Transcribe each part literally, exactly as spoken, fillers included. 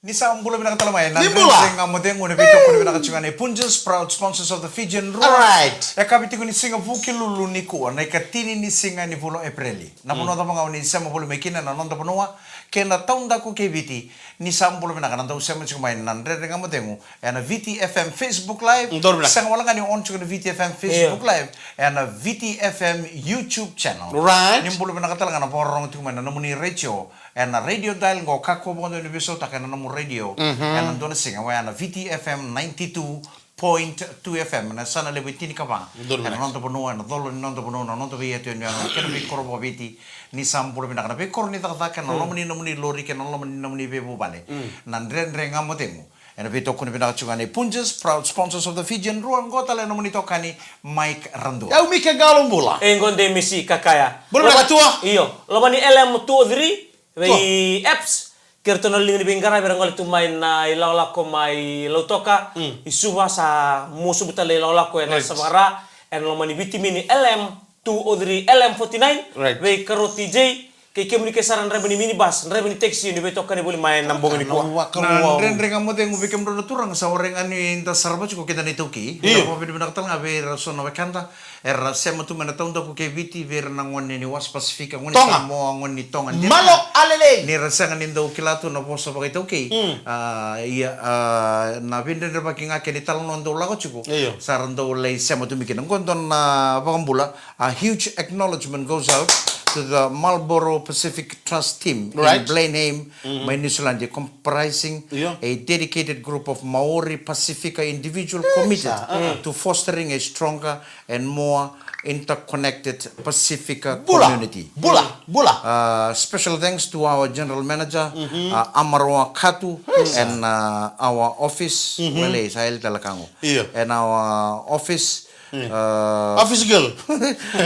Ni sa bula vinaka tale mai na Ni bula. Dredre Ga Mo Cegu, na veitokoni vinaka tiko ga nei Punjas, proud sponsors of the Fijian Drua. Alright. E kavi tiko ni siga Vukelulu nikua, na ikatini ni siga ni vula o Epereli. Na vanua cava ga o ni sema voli mai kina na noda vanua kei na taudaku kei Viti, ni sa bula vinaka na dau sema tiko mai na Dredre Ga Mo Cegu ena Viti F M Facebook Live. Dou vinaka. Sega wale ga ni on tiko na Viti F M Facebook Live, ena Viti F M YouTube channel. Right. Ni bula vinaka tale ga na vakarorogo tiko mai na nomuni retio ena radio dial qo, kakua vakadua ni veisautaka ena nomu radio ena dua na siga, oya na Viti F M ninety-two point two F M, na yasana levu e tinikava. Donu ena noda vanua, ena colo ni noda vanua, na noda veiyatu yanuyanu kei na veikoro vakaviti. Ni sa bula vinaka na veikoro ni cakacaka, na loma ni nomuni lori kei na loma ni nomuni veivuvale. Na Dredre Ga Mo Cegu ena veitokoni vinaka tiko ga nei Punjas, proud sponsors of the Fijian Drua, qo tale na nomuni tokani Mike Radua. Au Mike Galo Bula. E qo de Misi Kakaya. Bula vinaka tua. Io, loma ni L M two oh three vei apps. Kei ratou na liga ni veiqaravi era gole tu mai na ilakolako mai Lautoka, i Suva, sa mua sobu tale ilakolako ena Savara, ena loma ni vitimini L M two oh three, L M forty-nine, vei Karo T J, kei kemuni kece sara na draiva ni minibus, draiva ni taxi, ni veitokani voli mai na bogi nikua. Na Dredre Ga Mo Cegu vei kemudrau na turaga, sa warai ga ni da sarava tiko keda na iTaukei. Io. Na vakavinavinaka tale ga vei ira so na wekada era sema tu mai na taudaku kei Viti, vei ira na gone ni Wasa Pasifika, gone ni Samoa, gone ni Toga. Malo alelei. Ni ra sega ni dau kila tu na vosa vakaitaukei. A, ia, a, na veidredrevaki ga kei na italanoa dau lako tiko. Io. Sa ra dau lai sema tu mai kina. Qo dua na vakabula, a huge acknowledgement goes out to the Marlborough Pacific Trust team in Blenheim, mai Niusiladi, comprising a dedicated group of Maori Pasifika individual committed to fostering a stronger and more interconnected Pasifika community. Bula, bula. Uh, special thanks to our general manager, uh, Amaroa Katu, and, uh, our office, wele, sa yali tale ka qo. Io. And our office, uh, office girl.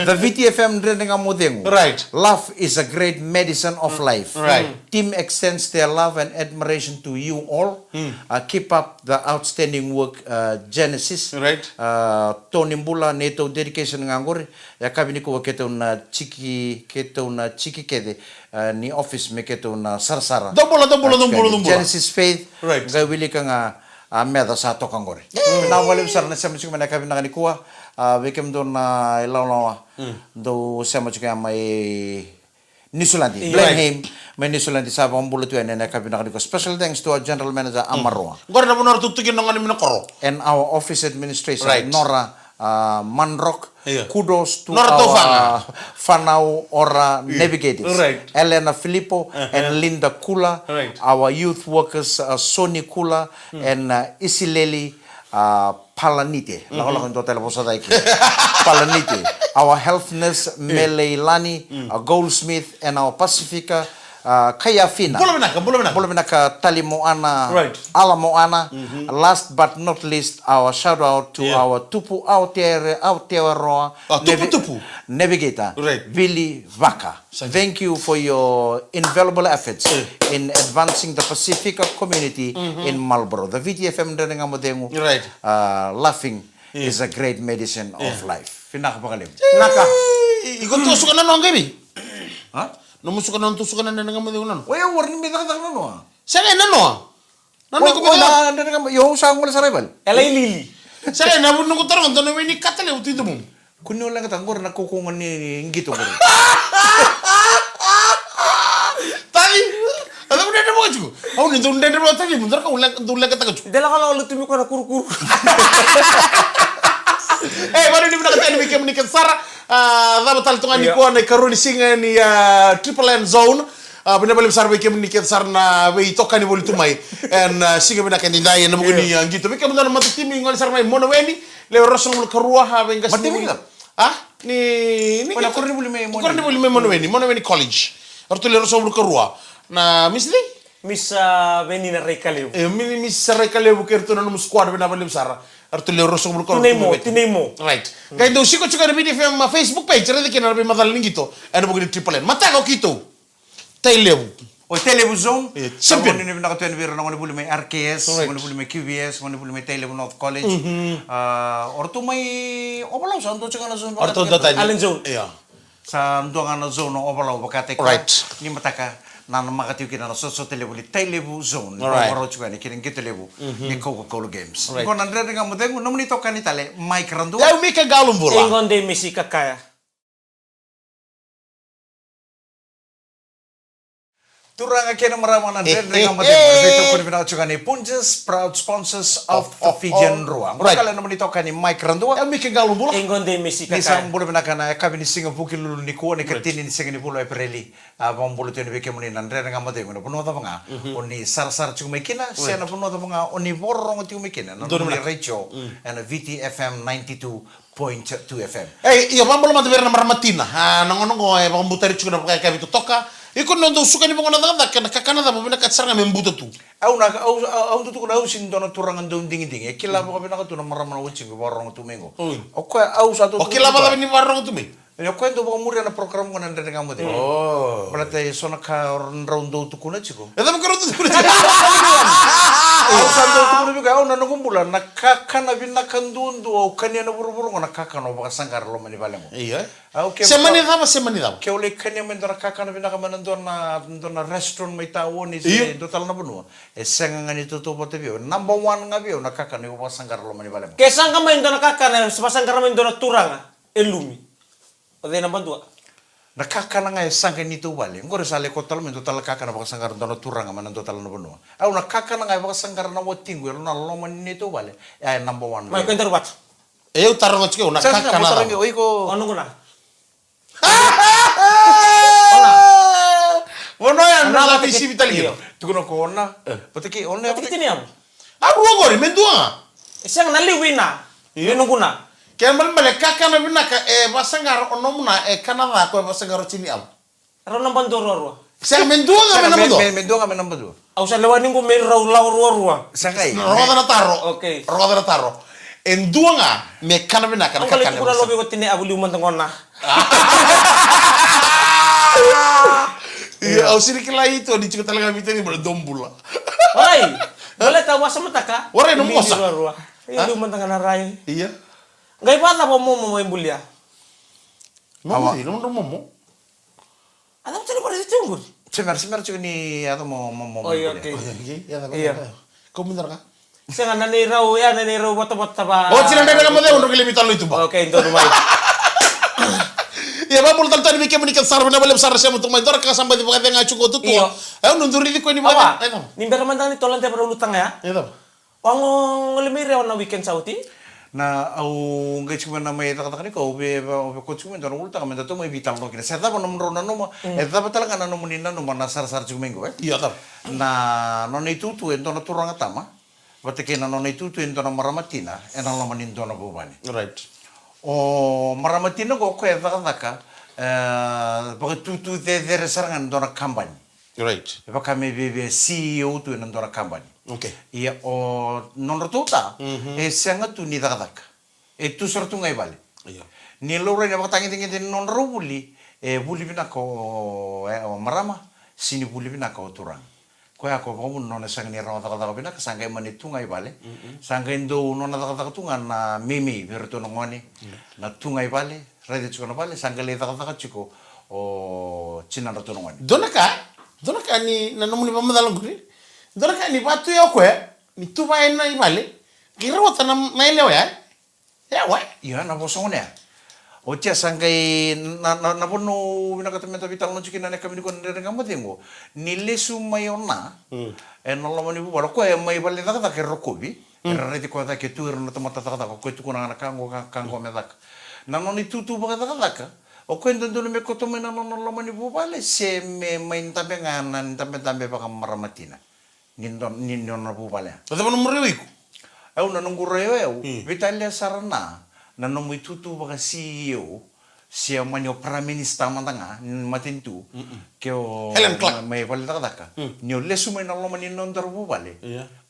The Viti F M Dredre Ga Mo Cegu. Right. Love is a great medicine of life. Right. Team extends their love and admiration to you all. Uh, keep up the outstanding work, uh, Genesis. Right. Uh, Tony Bula, neitou dedication ga qori. Yakavi nikua keitou na tiki, keitou na tiki kece, uh, ni office me keitou na sarasara. Dou bula, dou bula, dou bula, dou bula. Genesis Faith, qai wilika ga, a, meca sa toka qori. Vinaka vakalevu sara na sema tiko mai na yakavi vinaka nikua, a, vei kemudou na ilawalawa dou sema tiko ya mai Niusiladi, Blenheim, mai Niusiladi, sa vakabula tu yani ena yakavi vinaka nikua. Special thanks to our general manager, Amaroa. Qori na vanua ratou tuki na gone mai na koro. And our office administration, Nora, uh, Manrock. Kudos to our fanau ora navigators. Right. Elena Filippo and Linda Kula, our youth workers, uh, Soni Kula and, uh, Isileli, uh, Palanite, lakolako e dua tale vosa cake. Palanite. Our health nurse, Mele Ilani, a Goldsmith, and our Pasifika, uh, Kaiafina. Bula vinaka, bula vinaka. Bula vinaka, Tali Moana, Ala Moana. Last but not least, our shout out to our Tupu Aotearoa, Aotearoa, Navigator, Vili Vaka. Thank you for your invaluable efforts in advancing the Pasifika community in Marlborough. The Viti F M Dredre Ga Mo Cegu, uh, laughing is a great medicine of life. Vinaka vakalevu. Naka. Iko tu suka na noa qai vi? Ha? Nomu suka na noa, tu suka na Dredre Ga Mo Cegu na noa. Oi, au warai ni me cakacaka na noa. Sega na noa. Na noa ko na Dredre Ga Mo, io, au sa gole sara i vale. Ela i lili. Sega na vu noqu taro ga dona weni kata levu tu i domu. Kua ni o leqataka qori na kaukauwa ni qito qori. Tavi, a cau dredre vaka tiko. Au ni dau dredre vaka tavi, mo dau leqataka tiko. De lako lako lutu mai ko na kurukuru. E, vale ni vinaka tale vei kemuni kece sara. A, cava tale tu ga nikua na ikarua ni siga ni, a, Triple N Zone. A, vinaka vakalevu sara vei kemuni kece sara na veitokani voli tu mai. Ena, a, siga vinaka edaidai ena vuku ni, a, qito. Vei kemudou na matatimi gole sara mai Monoweni. Lewe ruasagavulu ka rua, a, veiqasenivuli. Matatimi? A? Ni, ni o na koronivuli mai Monoweni. Koronivuli mai Monoweni, Monoweni College. Eratou lewe ruasagavulu ka rua. Na Miss cei? Miss, a, Venina Raikalevu. E, mi-, Miss Raikalevu kei iratou na nomu squad, vinaka vakalevu sara. Eratou lewe ruasagavulu ka rua. Tinai Mo, tinai Mo. Right. Qai dou siko tiko ena Viti F M Facebook page, raica kina na veimacala ni qito ena vuku ni Triple N. Mataka o keitou. Tailevu. O Tailevu Zone. E, champion. Sa gone ni vinaka tu yani vei ira na gonevuli mai R K S, right, gonevuli mai Q V S, gonevuli mai Tailevu North College. Mhm. A, o ratou mai Ovalau sa dua tiko ga na zone. O ratou dua tani. Allen Zone. Io. Sa dua ga na zone o Ovalau vakataki. Right. Ni mataka. Na namaka tiko kina na sotasota levu ni Tailevu Zone. Alright. Vakarau tiko yani kina qito levu ni Coca-Cola Games. Alright. Qo na Dredre Ga Mo Cegu, nomuni itokani tale, Mike Radua. Yau Mika Galo Bula. Qo de Misi Kakaya. Turaga kei na marama, na Dredre Ga Mo Cegu, na veitokoni vinaka tiko yani Punjas, proud sponsors of the Fijian Drua. Right. Qo kale nomuni itokani, Mike Radua. Yau Mika Galo Bula. Qo de Misi Kakaya. Ni sa bula vinaka na yakavi ni siga Vukelulu nikua, na ikatini ni siga ni vula o Epereli. A, vakabula tu yani vei kemuni na Dredre Ga Mo Cegu, na vanua cava ga o ni sarasara tiko mai kina, se na vanua cava ga o ni vakarorogo tiko mai kina na nomuni retio, ena V T F M ninety-two point two F M. Ei, io, vakabula mada vei ira na marama tina. A, na gauna qo e vakabutari tiko na vakayakavi totoka. Iko na dau suka ni vaqo na cakacaka, na kakana cava vinakati sara ga me buta tu? Au na, au, au, au dau tukuna au sega ni dua na turaga dau digidigi. E kila vakavinaka tu na marama na watiqu e vakarorogo tu mai qo. O koya au sa dau tukuna. O kila vakacava ni vakarorogo tu mai? Ia, o koya e dau vakamuria na program qo na Dredre Ga Mo Cegu. Oh. Baleta e so na ka drau dau tukuna tiko. E cava ka drau tukuna tiko? Au sa dau tukuna vei koya, au na noqu bula, na kakana vinaka duadua au kania na vuravura qo na kakana au vakasaqara loma ni vale qo. Io. Au ke... Se mani cava, se mani cava? Ke au lai kania mai dua na kakana vinaka mai na dua na, dua na restaurant mai taoni se dua tale na vanua, e sega ga ni tautauvata vei au. Number one ga vei au na kakana au vakasaqara loma ni vale qo. Ke saqa mai dua na kakana, se vakasaqara mai dua na turaga, e lumi. O cei naba dua? Na kakana ga e saqa ni tauvale. Qori sa lai kauta tale mai dua tale kakana vakasaqara dua na turaga mai na dua tale na vanua. Au na kakana ga e vakasaqara na watiqu e loma ni tauvale. E a e naba one. Mai, o keda rau vata. E au taroga tiko, au na kakana ga. O iko. O noqu na. Vanua ya na lati sivi tale kina. Tukuna ko ona. Vata kei ona. Vata kei tini au. A rua qori, me dua ga. E sega na liu ina. Io. Me noqu na. Ke balebale kakana vinaka e vasaqara o nomu na, e kana ca ko e vasaqara o tini au. Rau na badua ruarua. Sega, me dua ga me na badua. Me, me dua ga me na badua. Au sa lewa ni qu me rau lako ruarua. Sega i. Rogoca na taro. Okay. Rogoca na taro. E dua ga me kana vinaka na kakana. Au qai tukuna lovi ko tini au liu mada gona. Ia, au sega ni kila i tu, ni tiko tale ga vei tani, bale dou bula. Warai, baleta au vakasamataka. Warai, na mosa. Ruarua. Ia, liu mada ga na rai. Ia. Qai vakacava o momo mai bulia? Momo, awa. Nomudrau momo? A cava tale qori, tiko qori? Se mera, se mera tiko ni yaco mo, mo, mo, mo bulia. Oi, okay. Oi, okay, yaco, yaco. Kau mai dua na ka. Sega, na neirau, ya na neirau vatavata va. O, tiko na Dredre Ga Mo Cegu, drau kilai vei talo i tuba. Okay, donu mai. Ia, vakabula tale tu yani vei kemuni kece sara, vinaka vakalevu sara sema tu mai. Dua na ka sa baci vakacega tiko tutua. Io. E, au na duri tiko ni vaka. Awa, ni bera mada ni tola deva na ulutaga ya. E cava? Au gole mai Rewa na weekend sa oti. Na, au qai tiko mai na mai cakacaka ni ka, au via, au via kauta tiko mai dua na ulutaga me datou mai veitalanoa kina. Se cava nomudrau nanuma, e cava tale ga na nomuni nanuma na sarasara tiko mai qo, e? Io, cava? Na nona itutu e dua na turaga tama vata kei na nona itutu e dua na marama tina ena loma ni dua na vuvale. Right. O marama tina qo, o koya e cakacaka, e, vakatutu cecere sara ga ena dua na kabani. Right. E vaka me via, via C E O tu ena dua na kabani. Okay. Ia o nodratou ta, e sega tu ni cakacaka. E tu sara tu ga i vale. Io. Ni laurai na vakatagedegede ni nodrau vuli, e vuli vinaka o, e, o marama, sega ni vuli vinaka o turaga. Koya ko vakavuna nona sega ni rawa cakacaka vinaka, sa qai mani tu ga i vale. Sa qai dau nona cakacaka tu ga na meimei vei iratou na gone. Io. Na tu ga i vale, raica tiko na vale, sa qai lai cakacaka tiko o tinadratou na gone. Dua na ka, dua na ka ni na nomuni vakamacala qori. Dua na ka ni vatu ya o koya, ni tu vaya na i vale, qai rawata na, na yalewa ya. Yawa, io, na vosa gona ya. Oti ya sa qai na, na, na vanua vinakata meda veitalanoa tiko kina ena yakavi nikua na Dredre Ga Mo Cegu. Ni lesu mai o Na, ena loma ni vuvale, o koya e mai vale ni cakacaka e rokovi. Era raici koya cake tu ira na tamata cakacaka, o koya tukuna ga na ka qo, ka, ka qo me caka. Na nona itutu vakacakacaka, o koya e dodonu me koto mai na nona loma ni vuvale, se me mai dabe ga na dabedabe vakamarama tina ni nona, ni nona vuvale. O cava nomu rai o iko? Au na noqu rai o yau, veitalia sara na, na nomu itutu vaka C E O, se o mani o Prime Minister mada ga ni matanitu, ke o mai vale cakacaka, ni o lesu mai na loma ni nodaru vuvale,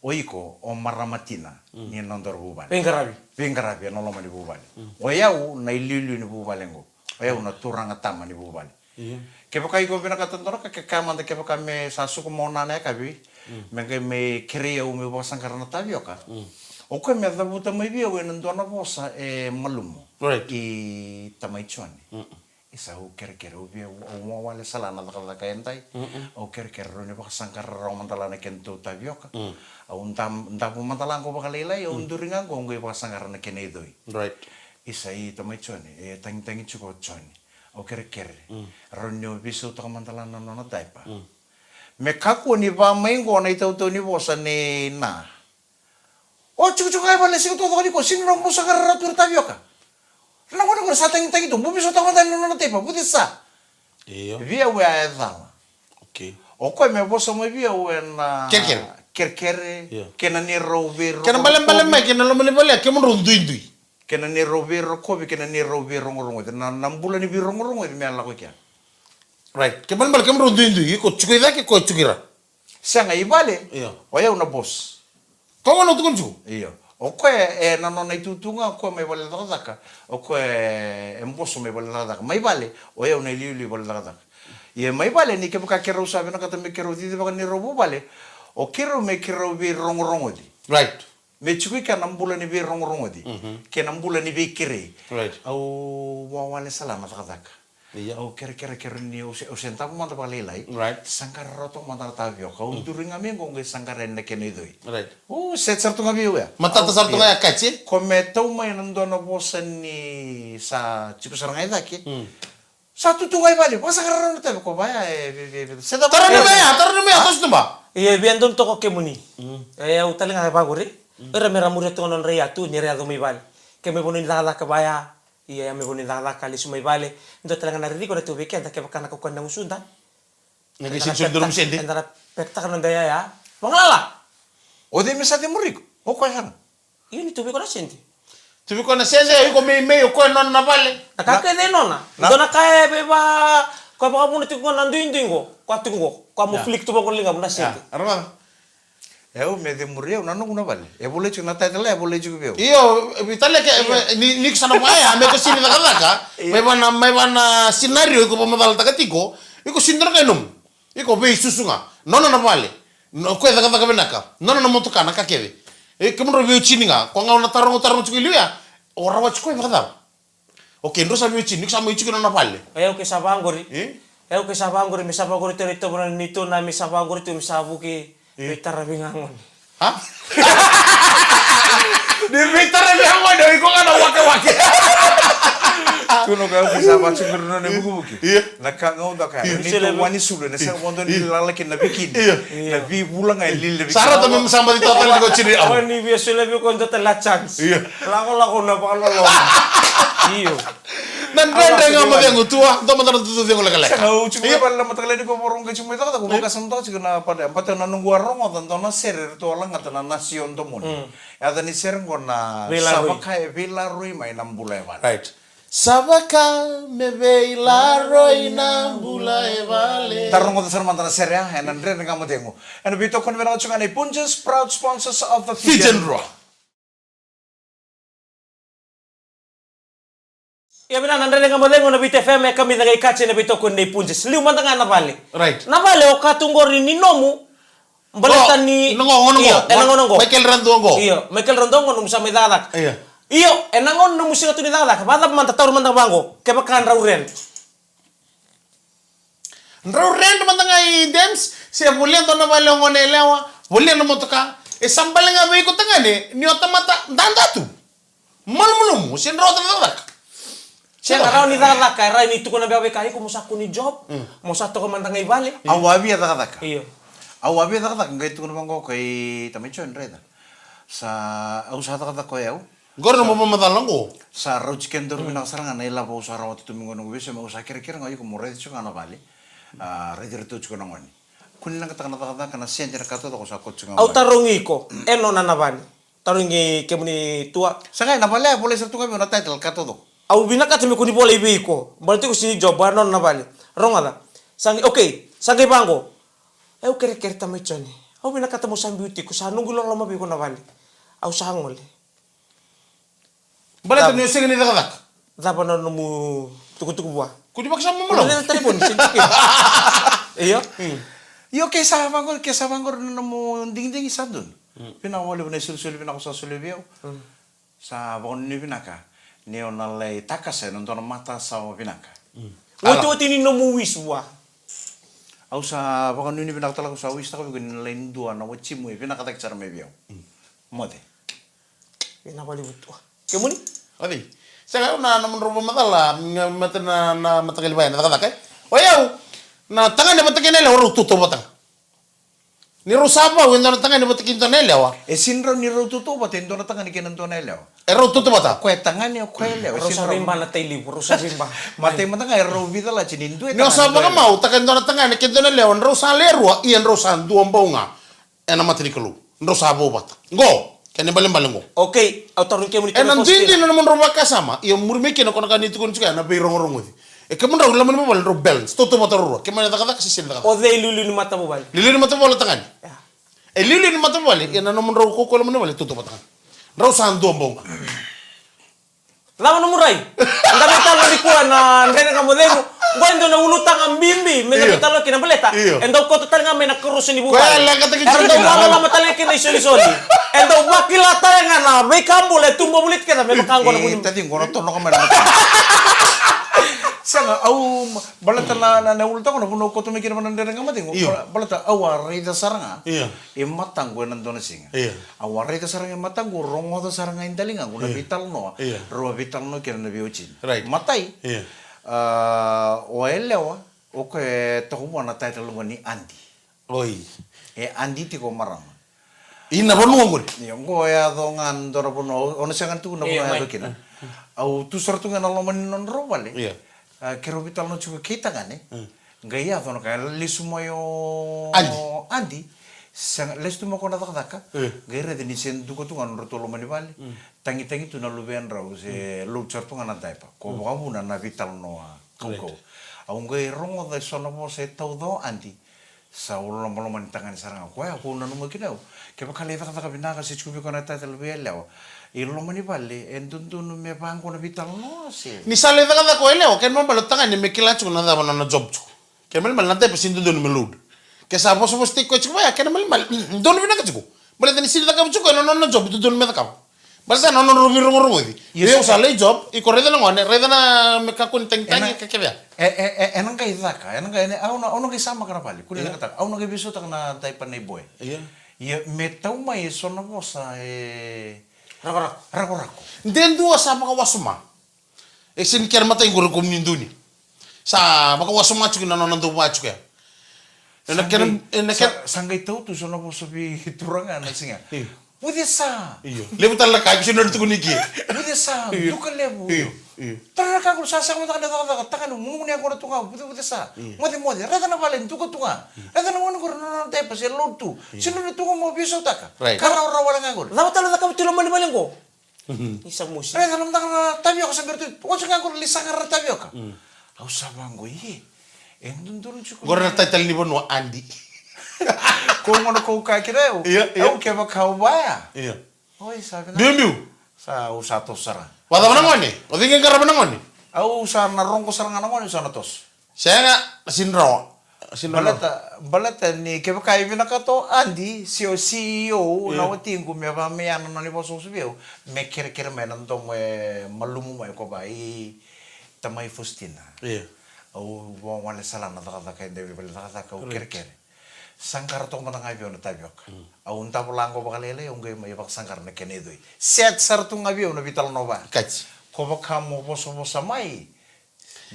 o iko o marama tina ni nodaru vuvale. Veiqaravi. Veiqaravi ena loma ni vuvale. O yau na iliuliu ni vuvale qo. O yau na turaga tama ni vuvale. Kevaka iko vinakata dua na ka, ke kaya mada kevaka me sa suka mai o Na ena yakavi, me qai me kerei au meu vakasaqara na tavioka. O koya me cavuta mai vei au ena dua na vosa e malumu. Right. I tamai Joni. Isa, au kerekere, au via, au wawale sala na cakacaka e dai. Mm-mm. Au kerekere, rawa ni vakasaqara rawa mada la na kedatou tavioka. Mm. Au dam-, davu mada la qo vakalailai, au duri ga qo, au qai vakasaqara na kena icoi. Right. Isa, i tamai Joni, e tagitagi tiko o Joni. Au kerekere. Mm. Rawa ni o veisautaka mada la na nona daipa. Mm. Me kakua ni va mai qo na itautau ni vosa nei na. O tsukutsukutsu ga e vale, sega tu ga ni ko sega ni bau saqara rawa tu na tavioka. Na gone qori sa tagitagi tu, bau veisautaka mada na nona daipa, vucesa. Io. Vei au e a e cala. Okay. O koya me vosa mai vei au ena kerekere. Kerekere. Io. Kena neirau veirogorogoci. Kena balebale mai, kena loma ni vale, kemudrau duidui. Kena neirau veirokovi, kena neirau veirogorogoci. Na, na bula ni veirogorogoci me a lako i kea. Right. Kena balebale kemudrau duidui, iko tsuku i cake, koya tsuku i ra. Sega, i vale. Io. O yau na boss. Koya gona au tukuna tiko. Io. O koya e na nona itutu ga, o koya mai vale cakacaka. O koya e, e boso mai vale cakacaka. Mai vale, o yau na iliuliu vale cakacaka. Ia mai vale, ni kevaka keirau sa vinakata me keirau cicivaka neirau vuvale, o keirau me keirau veirogorogoci. Right. Me tiko i kea na bula ni veirogorogoci. Mhm. Kei na bula ni veikerei. Right. Au wawale sala na cakacaka. Io. Au kerekere, kere ni au se, au se davu mada vakalailai. Right. Saqara rawa toka mada na tavioka. Au duri ga mai qo, au qai saqara yani na kena icoi. Right. O, set sara tu ga vei au ya. Matata sara tu ga ya, kaci. Ko me tau mai na dua na vosa ni sa tiko sara ga i cake. Mm. Sa tu tu ga i vale, vakasaqara rawa na tavioka, ko vaya e vei, vei, vei. Se cava. Tara ni me ya, tara ni me ya, tosi tuba. Ia, e via donu toka o kemuni. Mm. E, au tale ga e vaqori. Mm. Era me ra muria toka na nodra iyatu ni ra yaco mai vale. Ke me vanua ni cakacaka vaya. Ia, ia me vanua ni cakacaka, lesu mai vale. Dua tale ga na ririko na tu vei keda, kevaka na kaukaua na gusuda. Na qai sini soli dua na sede. Eda na pekitaka na noda iyaya. Vagalala. O cei me sa cemuriko? O koya sara. Ia ni tu vei koya na sede. Tu vei koya na sede, iko meimei, o koya nona na vale. Na ka kece e nona. Na. Dua na ka e veiva, koya vakavuna tiko qo na duidui qo. Koya tiko qo. Koya mo flick tu vaqo na ligamu na sede. Ia, rava. E au me cemuri au na noqu na vale. E volai tiko na title, e volai tiko vei au. Io, vei tale ke, ni, ni ko sa na vaya, me ko sini cakacaka. Io. Mai vana, mai vana scenario iko vakamacalataka tiko. Iko sini dua na ka e nomu. Iko veisusu ga. Nona na vale. O koya e cakacaka vinaka. Nona na motoka, na ka kece. E, kemudrau veiwatini ga. Ko ga au na taroga, taroga tiko i liu ya. O rawati koya vakacava? Okay, drau sa veiwatini, ni ko sa mai tiko ena nona vale. E, okay, sa vaqori. E? E, okay, sa vaqori, me sa vaqori tu na itovo na neitou na, me sa vaqori tu, me sa vuki, e, veitaravi ga gone. Ha? Ni veitaravi ga gone, o iko ga na wakewake. Tukuna o koya, okay, sa vaqori tu na nona ivukivuki. Io. Na ka ga au dau kaya, ni tu wani sulu, na sega vodo ni lala kina na vikini. Io. Na veivula ga e lili na vikini. Sa rauta me sa baci totali ko tini awa. Awa ni via solia vei koya dua tale na chance. Io. Lakolako na vakaloloma. Io. Na dredre ga mo cegu tua, dua mada na tutu cegu lekaleka. Sega, au tiko mai vale na mataka lailai ni ko voro ga tiko mai cakacaka, au vakasama toka tiko na pale. Baleta na noqu a rogoca dua na sere, ratou a lagata na Nasi o Domoni. Mm. Yaca ni sere qo na Veilaroi. Sa vaka e veilaroi mai na bula e vale. Right. Sa vaka me veilaroi na bula e vale. Da rogoca sara mada na sere ya, ena Dredre Ga Mo Cegu. Ena veitokoni vinaka tiko ga nei Punjas, proud sponsors of the Fijian Drua. Ia vinaka na Dredre Ga Mo Cegu na Viti F M, e kamica ga i Kaji ena veitokoni nei Punjas. Liu mada ga na vale. Right. Na vale o ka tu qori ni nomu. Baleta ni na gauna qo. Io, ena gauna qo. Michael Radua qo. Io, Michael Radua qo, nomu sa mai cakacaka. Io. Io, ena gauna nomu sega tu ni cakacaka. Vakacava mada, taura mada vaqo. Kevaka drau rent. Drau rent mada ga i Dems, se volia dua na vale o gone yalewa, volia na motoka. E sa bale ga vei iko tagane, ni o tamata dada tu. Malumalumu, se drau cakacaka. Sega, rawa ni cakacaka, e rawa ni tukuna vei au vei ka iko mo sa kua ni job, mo sa toka mada ga i vale. Au a via cakacaka. Io. Au a via cakacaka, qai tukuna vaqo o koya, i tamai John, raica. Sa, au sa cakacaka o yau. Qori na mo vakamacala qo. Sa rauti kedaru vinaka sara ga na ilavo au sa rawata tu mai qo na noqu veisau, au sa kerekere ga o iko mo raica tiko ga na vale. A, raici iratou tiko na gone. Kua ni leqataka na cakacaka, na sede, na ka taucoko sa koto tiko ga. Au tarogi iko, e nona na vale. Tarogi kemuni tua. Sa qai na vale, a volai sara tu ga vei au na title, ka taucoko. Au vinakata me kua ni volai vei iko. Baleta iko sini job, a nona na vale. Rogoca. Sa qai, okay, sa qai vaqo. Au kerekere tamai Joni. Au vinakata mo sa biu tiko, sa noqu iloloma vei iko na vale. Au sa gole. Baleta ni o sega ni cakacaka. Cava na nomu tukutuku vua? Kua ni vakasama malumalumu. Kua ni talevoni, sega ni kila. Io. Mm. Io, ke sa vaqori, ke sa vaqori na nomu digidigi sa donu. Mm. Vinaka vakalevu na isolisoli vinaka o sa solia vei au. Mm. Sa vakanuinui vinaka ni o na lai takasa ena dua na matasawa vinaka. Mm. Otioti ni nomu wish vua. Au sa vakanuinui vinaka tale ga, au sa wish taka vei iko ni na lai dua na watimu e vinaka cake sara mai vei au. Moce. Vinaka valevu Tua. Kemuni? Oci. Sega, au na, na nomudrau vakamacala, na mata, na, na mataqali vaya na cakacaka, e? O yau, na tagane vata kei na yalewa rau tautauvata ga. Ni rau sa vau e dua na tagane vata kei dua na yalewa. E sega ni rau tautauvata e dua na tagane kei na dua na yalewa. E rau tautauvata. O koya e tagane, o koya e yalewa. Rau sa veiba na tai livu, rau sa veiba. Matai mada ga e rau veicalati ni dua e tagane, dua e yalewa. Ni o sa vakamau taka e dua na tagane kei dua na yalewa, drau sa lewe rua, ia drau sa dua bau ga. Ena mata ni Kalou. Drau sa vou vata. Qo, kena ibalebale qo. Okay, au tarogi kemuni kena question. Ena duidui na nomudrau vakasama, ia muri mai kina ko na ka ni tukuni tiko ya na veirogorogoci. E kemudrau loma ni vuvale drau balance. Tautauvata ruarua. Kemuni na cakacaka se sega ni cakacaka. O cei liuliu ni matavuvale? Liuliu ni matavuvale tagane. Ya. E liuliu ni matavuvale, ia na nomudrau kaukaua loma ni vale, tautauvata ga. Drau sa dua bau ga. Cava nomu rai? Eda veitalanoa nikua na Dredre Ga Mo Cegu. Qo e dua na ulutaga bibi me da veitalanoa kina baleta. Io. E dau koto tale ga mai na karusa ni vuvale. Koya e leqataki tiko kina. E dau vakaloloma tale ga kina isolisoli. E dau vakila tale ga na veika bula e tubu vulici keda me vaka qo na vuni. Tati qo na tonoka mai na. Sega, au baleta na, na, na ulutaga na vuna au koto mai kina vua na Dredre Ga Mo Cegu. Io. Bal-, baleta au a raica sara ga. Io. E mataqu ena dua na siga. Io. Au a raica sara ga e mataqu, rogoca sara ga e daligaqu na veitalanoa. Io. Rau a veitalanoa kina na veiwatini. Right. Matai, ah, o yalewa, o koya e toka vua na title qo ni aunty. Oi. E aunty tiko o marama. Ina vanua qori? Io, qo e yaco ga na dua na vanua, au na sega ni tukuna na vanua e yaco kina. Au tu sara tu ga ena loma ni nodrau vale. Io. Ah, keirau veitalanoa tiko kei tagane. Qai yaco na ka, lesu mai o Adi. Sega, lesu tu mai o koya na cakacaka. Qai raica ni se duka tu ga na nodratou loma ni vale. Tagitagi tu na luvedrau se load sara tu ga na diaper. Ko vakavuna na veitalanoa kaukauwa. Au qai rogoca e so na vosa e tauca o Adi. Sa uluna lomaloma ni tagane sara ga. Koya au nanuma kina au. Kevaka lai cakacaka vinaka se tiko vei koya na title vei yalewa. I loma ni vale, e dodonu me vaqo na veitalanoa se. Ni sa lai cakacaka o yalewa, kena ibalebale o tagane me kila tiko na cava na nona job tiko. Kena ibalebale na diaper sega ni dodonu me load. Ke sa vosavosataki koya tiko vaya, kena ibalebale, mm, dodonu vinaka tiko. Baleta ni sega ni cakava tiko koya na nona job, dodonu me cakava. Baleta na nona veirogorogoci. Io, sa lai job, iko raica na gone, raica na me kakua ni tagitagi, ka kece ya. E, e, e, ena qai caka, ena qai, ena, au na, au na qai samaka na vale, kua ni cakataka, au na qai veisautaka na diaper nei boy. Io. Ia, me tau mai e so na vosa, e, rakorako. Rakorako. De dua sa vakawasoma. E sega ni kena matai qori ko ni dua ni. Sa vakawasoma tiko na nona dau vaya tiko ya. Ena kena, ena kena. Sa qai tau tu so na vosa vei turaga na siga. Io. Vucesa. Io. Levu tale na ka, iko sega ni tukuni ke. Vucesa, duka levu. Io, io. Tara na ka qori sa sega mada ga ni cakacaka, tagane, gunugunu yaqona tu ga, vuce, vucesa. Io. Mocemoce, raica na vale, duka tu ga. Raica na gone qori, na nona diaper se load tu. Io. Sega ni tu ga mo veisautaka. Right. Ka rawarawa wale ga qori. Cava tale na cakava tu loma ni vale qo? Ni sa mosi. Raica na mataka na tavioka sa bera tu. Oti ga qori lai saqa na tavioka. Au sa vaqo, ie. E dodonu tiko. Qori na title ni vanua, Adi. Ko gona ko kaya kina au. Io, io. Au kevaka au vaya. Io. Oi, sa vinaka. Biubiu. Sa, au sa toso sara. Vacava na gone? O cei qai qarava na gone? Au sa na roqo sara ga na gone, au sa na toso. Sega, sega ni rawa. Sega ni rawa. Baleta, baleta ni kevaka e vinakata o Adi, se o C E O, na watiqu, me vaka me ia na nona ivosavosa vei au, me kerekere mai na domo e malumu mai ko vaka i tamai Faustina. Io. Au vawale sala na cakacaka e dau vale cakacaka, au kerekere. Sa qara toka mada ga vei au na tavioka. Au davo la qo vakalailai, au qai mai vakasaqara na kena icoi. Set sara tu ga vei au na veitalanoa vaya. Kati. Ko vaka mo vosavosa mai,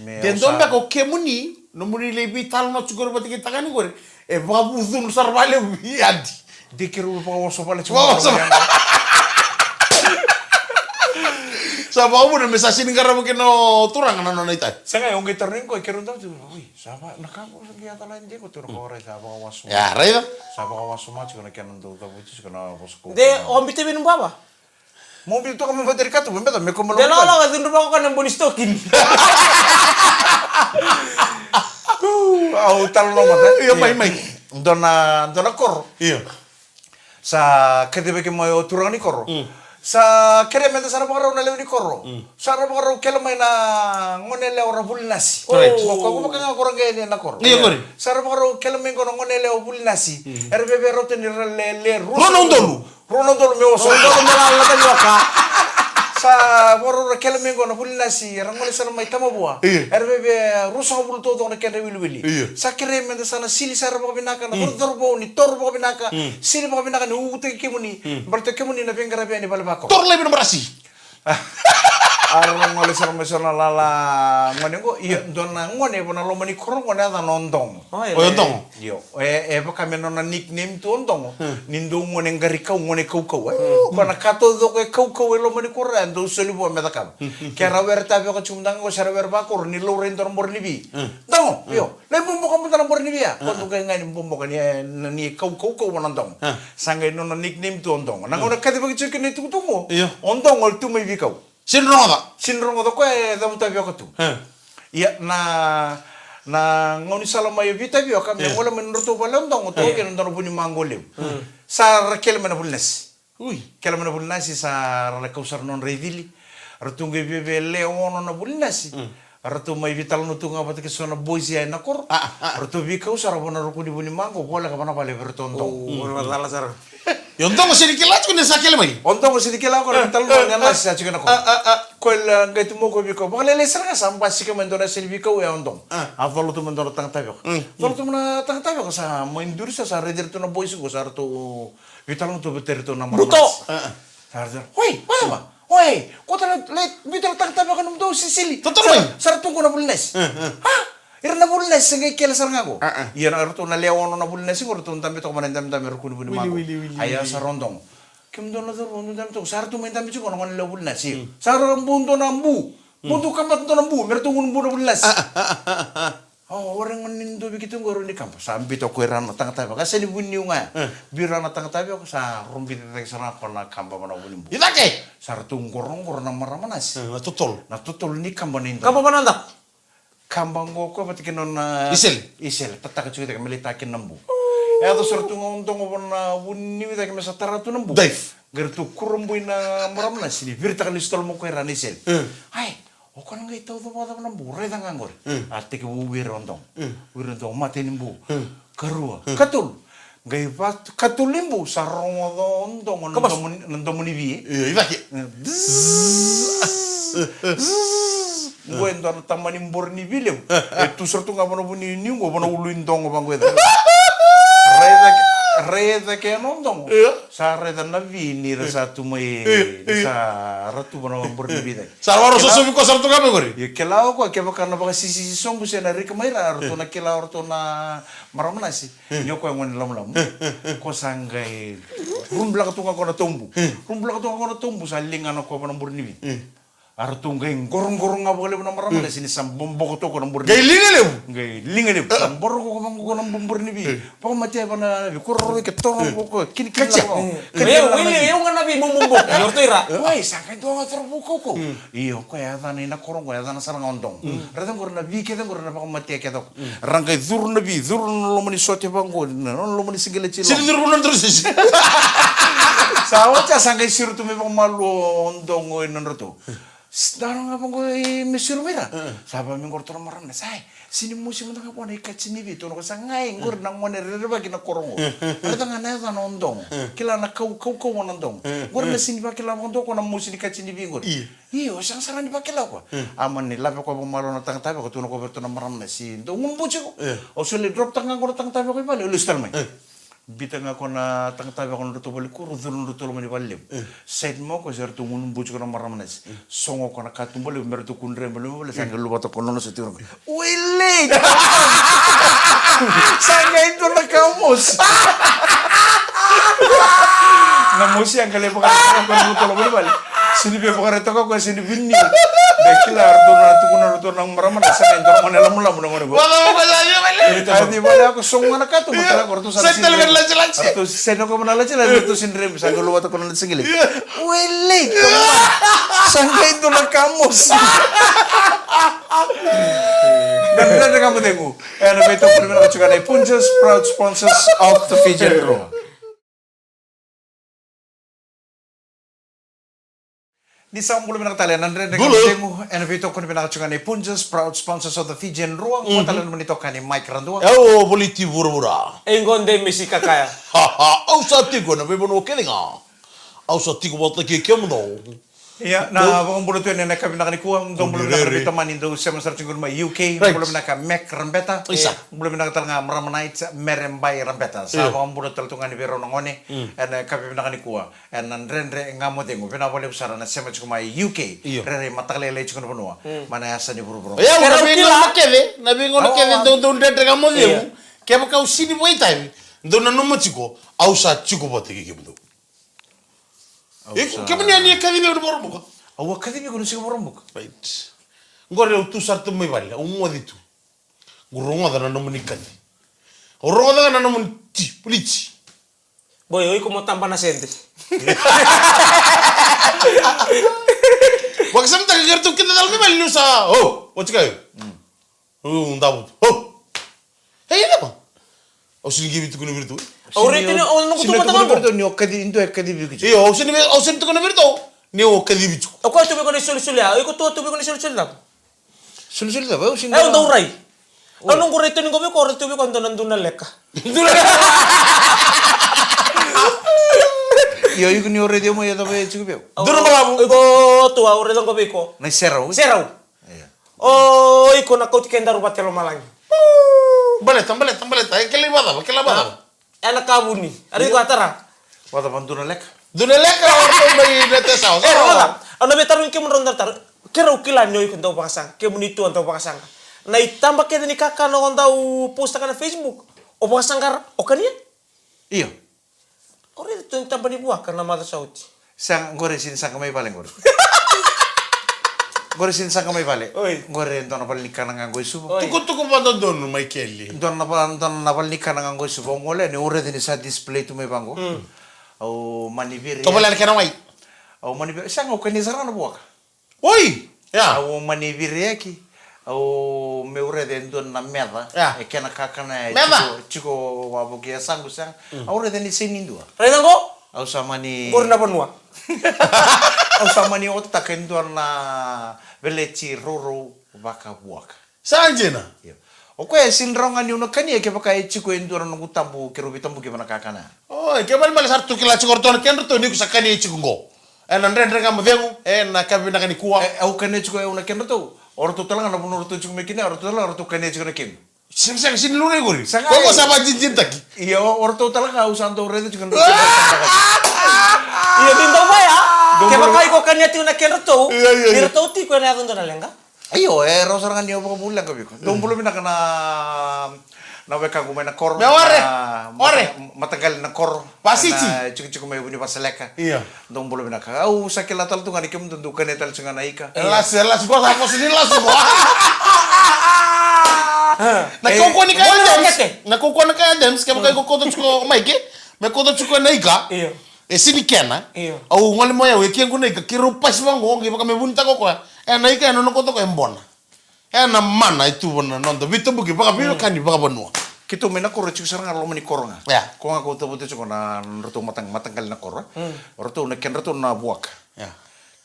me de dua beka o kemuni, nomuni lai veitalanoa tiko qori vata kei tagane qori, e vakavucunu sara vakalevu vei Adi. De keirau vakaoso vale tiko. Vakaoso. Sa vakavuna me sa sega ni qarava kina o turaga na nona itavi. Sega, au qai tarogi qo, keirau dau tu, oi, sa va, na ka qo sa qai yaco la e dei qo, turaga qo, rai, sa vakaoso. Ya, raica. Sa vakaoso ma tiko na kena dau cavuti tiko na vosa ko. De, o bita vei na baba? Mo biu toka me vata ri katuba, me ta, me ko malo. De lala, ka cudru vaka ko na boni stokin. Au talo no mata. Io, mai, mai. Dua na, dua na koro. Io. Sa kacivaki mai o turaga ni koro. Sa kerea me da sa ra vakarau na lewe ni koro. Sa ra vakarau kele mai na gone yalewa ra vuli nasi. Right. Ko, ko, ko vaka ga koro qai na koro. Io, kori. Sa ra vakarau kele mai qo na gone yalewa vuli nasi. Era veve rauta ni ra le, le, rua na udolu. Rua na udolu me oso. Rua na udolu me la, la tavioka. Sa vakarau ra kele mai qo na vuli nasi, era gole sara mai Tamavua. Io. Era veve ruasagavulu taucoko na kedra iwiliwili. Io. Sa kerei meda sa na sili sara vakavinaka, na cauravou ni toro vakavinaka, sili vakavinaka ni uvutaki kemuni, baleta kemuni na veiqaravi yani vale vakoro. Toro laivi na marasi. A ra gole sara mai so na lala gone qo, io, dua na gone vo na loma ni koro qo na yacana o Dogo. O, io. O Dogo. Io, e, e vaka me nona nickname tu o Dogo. Hmm. Ni dou gone qari kau, gone kaukau, e. Hmm. Ko na ka taucoko e kaukau e loma ni koro, e dou soli vua me cakava. Hmm, hmm, hmm. Ke ra were tavioka tiko mada ga qo, se ra were vakoro, ni laurai dua na boro ni vi. Hmm. Dogo, io. Lai boboka mada na boro ni vi ya. Ko dou qai ga ni boboka ni, e, ni kaukau, kau vo na Dogo. Ah. Sa qai nona nickname tu o Dogo. Na gauna kacivaki tiko kina itukutuku qo. Io. O Dogo, e tu mai veikau. Sini rogoca. Sini rogoca o koya e cavuta vioka tu. Eh. Ia, na, na gaunisala mai o Vita Vioka, me gole mai nodratou vale o Dogo, tu kei na dua na vunimaqo levu. Sa ra kele mai na vuli nasi. Ui. Kele mai na vuli nasi, sa ra lai kau sara nodra icili. Ratou qai viavia lewe ono na vuli nasi. Ratou mai veitalanoa tu ga vata kei so na boys ya ena koro. Ah, ah. Ratou veikau sara vo na ruku ni vunimaqo, voleka va na vale vei ratou o Dogo. O, na cala sara. Io, o Dogo sini kila tiko ni sa kele mai. O Dogo sini kila ko na veitalanoa ni a nasi sa tiko ena koro. Ah, ah, ah. Ko e la qai tu mai ko veikau. Vakalailai sara ga sa basika mai dua na yasa ni veikau ya o Dogo. Ah. A cola tu mai dua na taga tavioka. Mm. Cola tu mai na taga tavioka sa mai duri sa, sa raici iratou na boys qo sa ratou veitalanoa tu vata kei iratou na marama. Buto! Ah, ah. Sa ratou, "Oi, vacava? Oi, ko ta na lai biuta na taga tavioka nomudou sisili." Totolo mai. Sa ratou qo na vuli nasi. Ah, ah. Ha? Ira na vuli nasi se qai kele sara ga qo. Ah, ah. Ia na ratou na lewe ono na vuli nasi qo, ratou dabe toka mai na dabedabe ruku ni vunimaqo. Wili, wili, wili, wili. Aya sa ra o Dogo. Kemudou na cauravou dou dabe toka, sa ratou mai dabe tiko na gone lewe vuli nasi. Mm. Sa ra bu dua na bu. Mm. Bu dou kabata dua na bu, me ratou gunu bu na vuli nasi. Ah, ah, ah, ah, ah. O, o ira gona ni dou vei keitou qo, o ira ni kaba. Sa biuta ko ira na taga tavioka, sa ni vuniu ga ya. Mm. Biu ira na taga tavioka, sa robici cake sara ga ko na kaba va na vuni bu. I cake! Sa ratou qoroqoro na marama nasi. Mm, na totolo. Na totolo ni kaba ni Dogo. Kaba va na da. Kaba qo ko vata kei nona isele. Isele, tataka tiko cake me lai taka kina na bu. E yaco sara tu ga o Dogo va na vuniu i cake me sa tara tu na bu. Dive. Qai ratou kurabui na marama nasi ni viritaka lesu tale mai ko ira na isele. Mm. Ai, o koya na qai tauca vakacava na bu, raica ga qori. Mm. A tekivu wiri o Dogo. Mm. Wiri o Dogo, matai ni bu. Mm. Karua. Mm. Katolu. Qai vatu, katolu ni bu, sa rogoca o Dogo na domo ni, na domo ni vi. Io, i cake. Bzzz. Bzzz. Qo e dua na tamani boro ni vi levu. E tu sara tu ga va na vuniu qo, va na ulu i Dogo va qo e cake. Raica ke, raica ke na o Dogo. Io. Sa raica na vi ni ra sa tu mai, io, ni sa ra tu va na boro ni vi cake. Sa ra vakarososovi koya sara tu ga mai qori. Io, kila o koya, kevaka na vakasisisi sobu se na rika mai ra, ratou na kila o ratou na marama nasi. Ni o koya gone lamulamu. Ko sa qai rubilaka tu ga ko na taubu. Rubilaka tu ga ko na taubu, sa ligana ko va na boro ni vi. A ratou qai qoroqoro ga vakalevu na marama nasi ni sa boboko tu ko na boro ni vi. Qai liga levu. Qai liga levu. Sa boro ko va ko na boro ni vi. Vakamatea va na vi, ko roro ke toro ko, kinikini lako. Katia. Katia. Io, wili, io ga na vi boboko. Io, ratou ira. Wai, sa qai dua ga toro vukaukau. Io, ko e yacana ina koro qo, e yacana sara ga o Dogo. Raica qori na vi kece qori na vakamatea kece o koya. Ra qai curu na vi, curu na loma ni sote vaqo, na loma ni siqeleti. Sini curu na drosisi. Sa oti, sa qai siro tu me vakamalua o Dogo i nodratou. Daro ga vaqo me siro mai ra. Sa va me qori tu na marama nasi, ai, sini mosi mada ga vua na ikatsi ni vi, tu na ko sa qai qori na gone rerevaki na koro qo. Raica ga na yacana o Dogo. Kila na kau, kaukau o na Dogo. Qori na sini vakila vaqo ko na mosi ni katsi ni vi qori. Io, o sega sara ni vakila o koya. A mani lave o koya vakamalua na taga tavioka, tukuna o koya vei iratou na marama nasi, dou gunu buti iko. Au sa lai drop taka ga qo na taga tavioka i vale, au lesu tale mai. Biuta ga ko na taga tavioka nodratou vale kuru, curu nodratou loma ni vale levu. Side mai o koya, sa ratou gunu buti iko na marama nasi. Sogo o koya na katuba levu, me ratou kudre mai loma ni vale, sa qai luvata o koya na nona sote. Wele! Sa qai dua na ka mosi. Na mosi a qai lai vakaraica toka na tolo vale. Sini via vakaraica toka o koya, sini vini. Da kila ratou na tukuna ratou na marama na sa qai dua na gone lamulamu na gone qo. Wala, wala, wala, wala. Ia, ratou sa ni vale, a ko sogo na katuba, kila ko ratou sa sini. Ratou sini ko na latilati, ratou sini remi, sa qai luvata ko na latilati. Wele, come on. Sa qai dua na ka mosi. Na dredre ga mo cegu. Ena veitokoni vinaka tiko ga nei Punjas, proud sponsors of the Fijian Drua. Ni sa bula vinaka tale, na dredre ga mo cegu. Ena veitokoni vinaka tiko ga nei Punjas, proud sponsors of the Fijian Drua. Qo tale na nomuni itokani Mike Radua. Au o Voliti Vuravura. E qo o Demesi Kakaya. Ha, ha, au sa tiko ena veivanua kece ga. Au sa tiko vata kei kemudou. Ia, na vakabula tu ena yakavi vinaka nikua, dou bula vinaka na veitamani dou sema sara tiko mai U K, bula vinaka Mac Rabeta. Bula vinaka tale ga Marama Night, Mere Bai Rabeta. Sa vakabula tale tu ga ni vei rau na gone ena yakavi vinaka nikua. Ena Dredre Ga Mo Cegu, vinaka vakalevu sara na sema tiko mai U K. Rairai mataka lailai tiko na vanua mai na yasa ni vuravura. Ia, na veigauna kece, na veigauna kece dou dredre ga mo cegu. Kevaka au sini vakaitavi, dou nanuma tiko, au sa tiko vata kei kemudou. Iko, kemuni a ni kacivi au ni Vakaraubuka? Au a kacivi iko ni siga Vakaraubuka. Right. Qori au tu sara tu mai vale, au moci tu. Qu rogoca na nomuni kaci. Au rogoca ga na nomuni ti, pulici. Boy, o iko mo taba na sede. Vakasamataka qai ratou kida cala mai vale niu sa, o, o tika io. Au davo tu. Au. Ei, cava? Au sini qai veitukuna vei iratou. Au raica ni o noqu tu mada ga qo. Ni o kaci, ni o kacivi iko. Io, au sini, au sini tukuna vei iratou ni o kacivi iko. O koya tu vei iko na isolisoli ya. O iko tu, tu vei iko na isolisoli cava? Solisoli cava? Au sini. Au dau rai. Au noqu rai tu ni qo vei iko, rai tu vei iko dua na dua na leka. Io, iko ni o raici au mai e cava e tiko vei au? Dua na balavu. Iko tu au raica qo vei iko. Na iserau. Serau. Ia. O iko na kauti kedaru vata e lomalagi. Baleta, baleta, baleta. E kele vakacava, kele vakacava? Ena ka vuni. Ari iko a tara. Vakacava dua na leka? Dua na leka, o ratou mai na te sawa. E, rogoca. Au na via tarogi kemudrau na taro. Keirau kila ni o iko dau vakasaqa. Kemuni tu a dau vakasaqa. Na itaba kece ni kakana o dau postaka na Facebook. O vakasaqara, o kania? Io. O raica tu ni taba ni vuaka na maca sa oti. Sega, qori e sini saqa mai vale qori. Qori e sini saqa mai vale. Oi. Qori e dua na vale ni kana ga qo i Suva. Oi. Tukutuku vadodonu mai keli. Dua na va-, dua na vale ni kana ga qo i Suva. Au gole yani, au raica ni sa display tu mai vaqo. Mm. Au mani viri. Tovolea na kena wai. Au mani viri. Sega, au kania sara ga na vuaka. Oi! Ia. Au mani viriaki, au meu raica e dua na meca, ia, e kena kakana e meca, tiko, tiko wavoki e saqu sega. Mm. Au raica ni sega ni dua. Raica qo? Au sa mani qori na vanua. Au sa mani otataka e dua na veleti rourou vakavuaka. Sa dina. Io. O koya e sini rawa ga niu na kania kevaka e tiko e dua na noqu tabu, keirau veitabuki va na kakana. Oi, ke malemale sa ratou kila tiko o ratou na kedratou ni ko sa kania e tiko qo. Ena Dredre Ga Mo Cegu, ena yakavi vinaka nikua. E, au kania tiko au na kedratou. O ratou tale ga na vanua ratou tiko mai kina, o ratou tale ga ratou kania tiko na kemu. Sega, sega, sini lurai qori. Sega. Ko, ko sa vakadinadinataki. Io, o ratou tale ga au sa dau raica tiko na. Io, ni dau vaya. Kevaka iko kania tiko na kedratou. Io, io, io. Ni ratou tiko ena yaco dua na leqa. Io, e rawa sara ga ni o vakavuli leqa vei iko. Dou bula vinaka na, na wekaqu mai na koro. Me ore, na, ore. Mata-, mataqali na koro. Vasiti. Na tikotiko mai Vunivasaleka. Io. Dou bula vinaka. Au sa kila tale tu ga ni kemudou dou kania tale tu ga na ika. E lasu, e lasu, qo sa vosa ni lasu qo. Na kaukauwa ni ka Adams. Na kaukauwa ni ka Adams, kevaka iko kauta tiko mai ke, me kauta tiko na ika. Io. E sini kena. Io. Au gole mai au, e kequ na ika, keirau pasi vaqo, qai vaka me vunitaka o koya. E na ika, e na nona kauta o koya e bona. E na mana e tu vua na noda veitabuki vakaveiwekani vakavanua. Keitou mai na koro e tiko sara ga loma ni koro ga. Ia. Ko ga ko cavuta tiko na nodratou mata-, mataqali na koro. Mm. O ratou na kedratou na vuaka. Ia.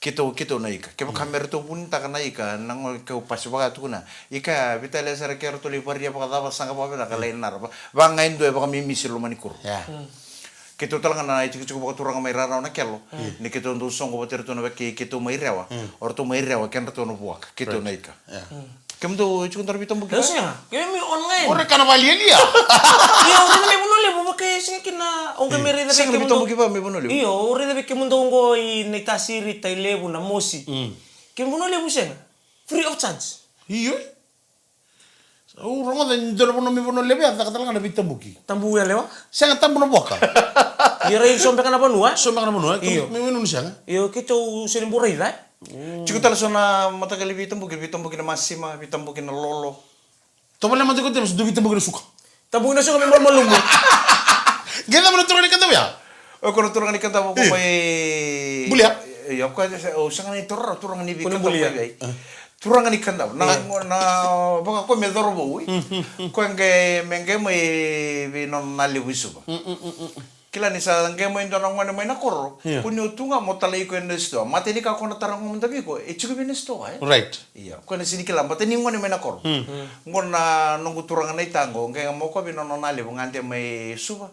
Keitou, keitou na ika. Kevaka me ratou vunitaka na ika, na gauna keitou pasi vaka tukuna. Ika, veitalia sara ke ratou lai varia vakacava, saqa vakavinaka, lai nara. Va, va ga e dua e vakamimisi loma ni koro. Ia. Mm. Keitou tale ga na itikotiko vakaturaga mai Rarawa na Kelo. Mm. Ni keitou dau soqo vata iratou na vei kei, keitou mai Rewa. Mm. O ratou mai Rewa, kedratou na vuaka. Keitou na ika. Ia. Mm. Kemudou e tiko dua na veitabuki? Au sega. Keimami on ga yani. Ore kana valialia. Io, au raica me Vanua Levu, vaka e sega kina, au qai me raica vei kemudou. Sega na veitabuki va me Vanua Levu. Io, au raica vei kemudou qo i Naitasiri, Tailevu, Namosi. Mm. Ke Vanua Levu sega. Free of charge. Io. Au rogoca ni dua na vanua me Vanua Levu ya, caka tale ga na veitabuki. Tabu yalewa? Sega, tabu na vuaka. Io, rai so beka na vanua, e? So beka na vanua, e? Io. Me, me Vanua Levu sega. Io, keitou sega ni bau raica, e? Mm. Tiko tale so na mataqali veitabuki, veitabuki na masima, veitabuki na lolo. Tovolea mada ko James, dou veitabuki na suka. Tabuki na suka me malumalumu. Qai cava na turaga ni Kadavu ya? O koya na turaga ni Kadavu ko mai Bulia? Io, ko o sega ni turaga, turaga ni Kadavu mai vei. Turaga ni Kadavu. Na, na, vaka ko me cauravou, e? Mm, mm, mm. Ko qai, me qai mai vei nona na levu i Suva. Mm, mm, mm, mm. Kila ni sa qai mai dua na gone mai na koro. Ia. Ko ni o tu ga mo talai iko ena sitoa. Matai ni ka ko na tara qo mada vei iko, e tiko vei na sitoa, e? Right. Ia, ko na sini kila, matai ni gone mai na koro. Qo na noqu turaga na itago, qai ga mo kovi na nona levu ga de mai Suva.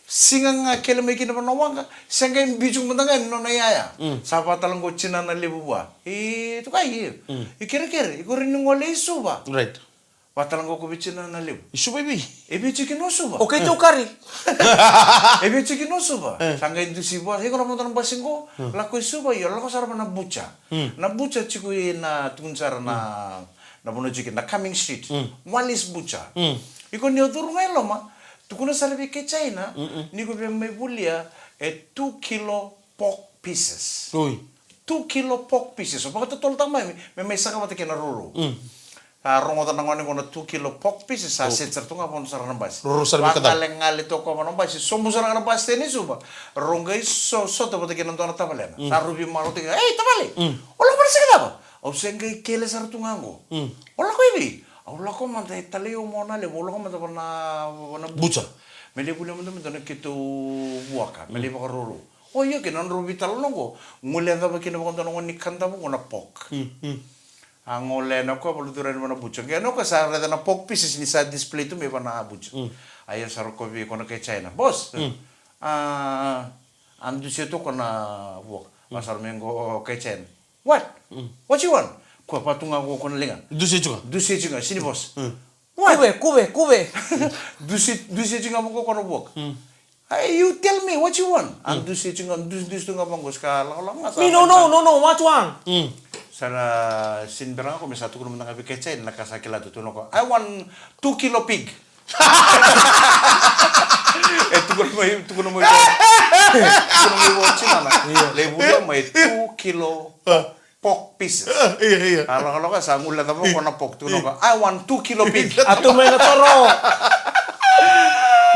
Siga ga kele mai kina vana waqa, se qai biu tiko mada ga ni nona yaya. Sa vatala qo tina na levu vua. E, tukai, e. I kerekere, i kore ni gole i Suva. Right. Vatala qo ko vei tina na levu. I Suva i vei? E vei tiko kina o Suva. O keitou kari. E vei tiko kina o Suva. Sa qai dusi vua. Iko na vodo na basi qo. Lako i Suva, io, lako sara vana bucha. Na bucha tiko i na tukuni sara na, na vanua tiko na Cumming Street. Wally's Butcher. Iko ni o curu ga i loma. Tukuna sara vei kai China. Ni ko via mai volia e two kilo pork pieces. Oi. Two kilo pork pieces. O vakatotolotaka mai, me mai saka vata kei na roro. A rogoca na gone qo na two kilo pork pieces, sa set sara tu ga, vodo sara na basi. Roro sara vei ka cava? Vagalegale toka vana basi, sobu sara ga na basi teni Suva. Roro qai so, sota vata kei na dua na tavalena. Sa ruvi marautaki, "Ei, tavale! O lako vana saka cava?" "Au se qai kele sara tu ga qo." "O lako i vei?" "Au lako mada e talai au mo na levu, au lako mada vana, vana bucha. Me lai volia mada me dua na keitou vuaka, me lai vakaroro." O io, kei na nodrau veitalanoa qo, guilecava kina vakadua na gone ni Kadavu qo na pork. A gole na koya, valucuru yani vana bucha. Qai na koya sa raica na pork pieces ni sa display tu mai vana bucha. A ia sa rokovi ko na kai China. "Boss, a, a dusia tu ko na vuaka." A sa ro mai qo kai China. "What? What you want?" Koya vatu ga ko, ko na liga. Dusia tu ga. Dusia tu ga, sini boss. "What?" "Kuve, kuve, kuve." Dusi, dusi tu ga vaqo ko na vuaka. "Hey, you tell me what you want." A dusi tu ga, dusi, dusi tu ga vaqo, sa ka lakolako ga sa. "Me, no, no, no, no, what you want?" Sa na sini bera ga ko me sa tukuna mada ga vei kai China na ka sa kila tu, tukuna ko, "I want two kilo pig." E tukuna mai, tukuna mai, tukuna mai vua o tinana. Io. Lai volia mai two kilo pork pieces. Ia, ia. A lakolako sa guilecava ko na pork, tukuna ko, "I want two kilo pig." A tu mai na toro.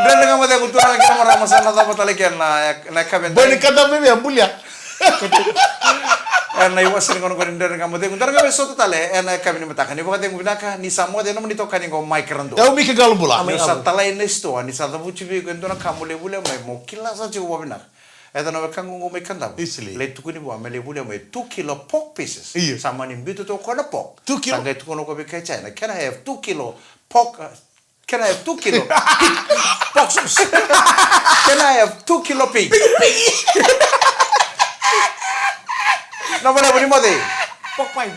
Dredre Ga Mo Cegu, turaga kei na marama, sa na cava tale kina na, na yakavi. Boni ka da veve a bulia. Ena iwase ni gauna qo ni Dredre Ga Mo Cegu, daru qai mai sota tale ena yakavi ni mataka. Ni vakacegu vinaka, ni sa moce na nomuni itokani qo Mike Radua. Au Mike Qalobula. Ni sa talai na sitoa, ni sa cavuti vei iko e dua na ka mo lai volia mai, mo kila sa tiko vakavinaka. E dua na wekaqu qo mai Kadavu. Easily. Lai tukuni vua me lai volia mai two kilo pork pieces. Io. Sa mani biuta toka na pork. Two kilo? Sa qai tukuna ko vei kai China, "Can I have two kilo pork, uh, can I have two kilo pork sauce? Can I have two kilo pig?" Na vale, vale, moce. Pork pie.